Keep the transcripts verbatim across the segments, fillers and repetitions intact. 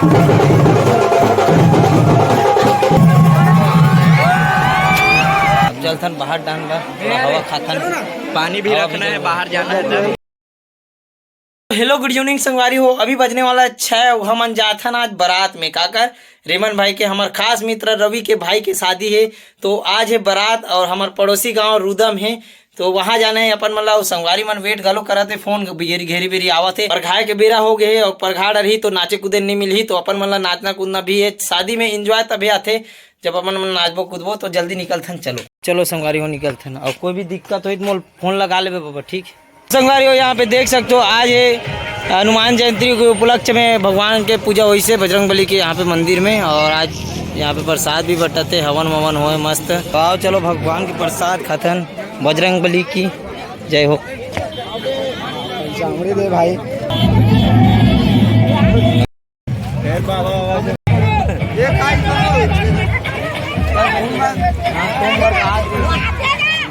अब चलथन बाहर डाहन बर, थोड़ा हवा खाथन। पानी भी रखना है, बाहर जाना है। हेलो, गुड इवनिंग संगवारी हो। अभी बजने वाला है छः। हमन जाथन आज बारात में, काकर रेमन भाई के, हमर खास मित्र रवि के भाई के शादी है। तो आज है बारात और हमर पड़ोसी गांव रुदम है, तो वहाँ जाना है अपन मन ला। अउ संगवारी मन वेट घलो करत हे, फोन घेरी घेरी बेरी आवत हे। परघाए के बेरा हो गए हे और परघा डरही तो नाचे कूदे नहीं मिलही, तो अपन मन ला नाचना कूदना भी है। शादी में एंजॉय तभी आथे जब अपन मन नाचबो कूदबो। तो जल्दी निकलथन, चलो चलो संगवारी हो निकलथन। और कोई भी दिक्कत होई तो मोल फोन लगा लेबे बाबा, ठीक? संगवारी हो, यहाँ पे देख सकते हो, आज ये हनुमान जयंती के उपलक्ष्य में भगवान के पूजा होइसे बजरंग बली के यहाँ पे मंदिर में। और आज यहाँ पे प्रसाद भी बंटत हे, हवन ववन होए मस्त। तो आओ चलो भगवान के प्रसाद खाथन। बजरंग बली की जय हो। चामड़ी दे भाई।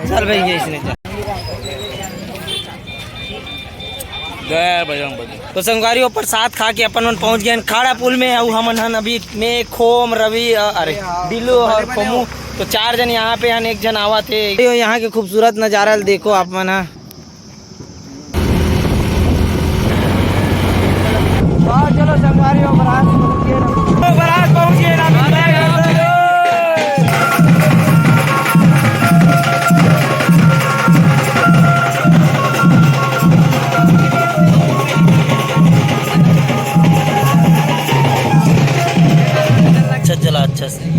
चल भाई, ये इसने चल। जय बजरंग बली। तो संगवारी हो, प्रसाद खा के अपन मन पहुंच गए हन खाड़ा पुल में। अउ हमन हन अभी में खोम, रवि, अ, अरे, डिल्लू और खोमू, तो चार जन यहाँ पे हन, एक जन आवत हे। यो यहाँ के खूबसूरत नजारा ल देखो आप मन ह। तो चलो संगवारी हो, बारात पहुंच गए ना। तो बारात पहुंच गए ना। अच्छा चला, अच्छा से।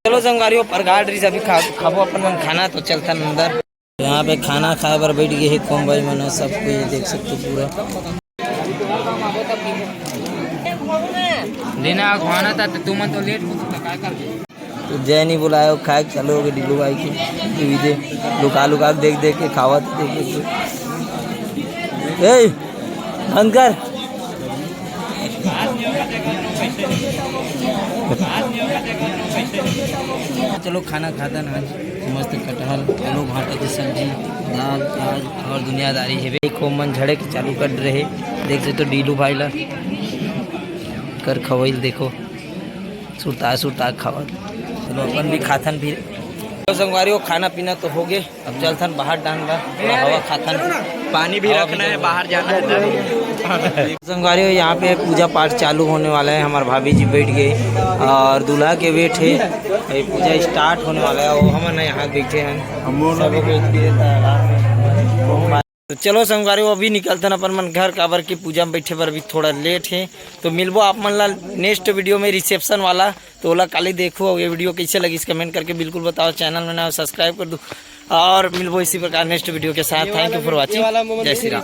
चलो संगवारी हो, प्रगाढ़ रहिस, अभी खा-, खाबो अपन मन खाना, तो चलथन अंदर। यहाँ पे खाना खाए बर बैठ गए हे कोम भाई मन, सब कोई देख सकते हो पूरा। लेना खाना था तो तुमन तो लेट हो सकता, काय कर? तो जय नहीं बुलायो, खाए के चालू हो गए डीलू भाई के। टीवी दे, लुका लुका के देख देख के खावत, देख देख के। ए, बंद कर। चलो खाना खाथन आज, मस्त कटहल, आलू भाटा की सब्जी, दाल, प्याज और दुनियादारी है। देखो मन झड़े के चालू कर रहे, देख सकते हो डीलू भाई ला कर खवैल देखो। सुरता सुरता खावत। चलो अपन भी खाथन फिर। तो संगवारी हो, खाना पीना तो हो गए, अब चलथन बाहर डांडा, थोड़ा हवा खाथन। पानी भी रखना है, बाहर जाना है तभी। संगवारी हो, यहाँ पे पूजा पाठ चालू होने वाला है। हमारे भाभी जी बैठ गए और दूल्हा के वेट है। ये पूजा स्टार्ट होने वाला है, वो हमन यहाँ बैठे हैं। हम लोग सब कोई पी लेता है। तो चलो संगवारी हो, अभी निकलथन अपन मन घर, काबर की पूजा में बैठे बर अभी थोड़ा लेट है। तो मिलबो आप मन ला नेक्स्ट वीडियो में रिसेप्शन वाला। तो ओला काली देखो, ये वीडियो कैसे लगी, इस कमेंट करके बिल्कुल बताओ। चैनल में ना हो, सब्सक्राइब कर दो और मिलबो इसी प्रकार नेक्स्ट वीडियो के साथ। Thank you for watching। जय श्री राम।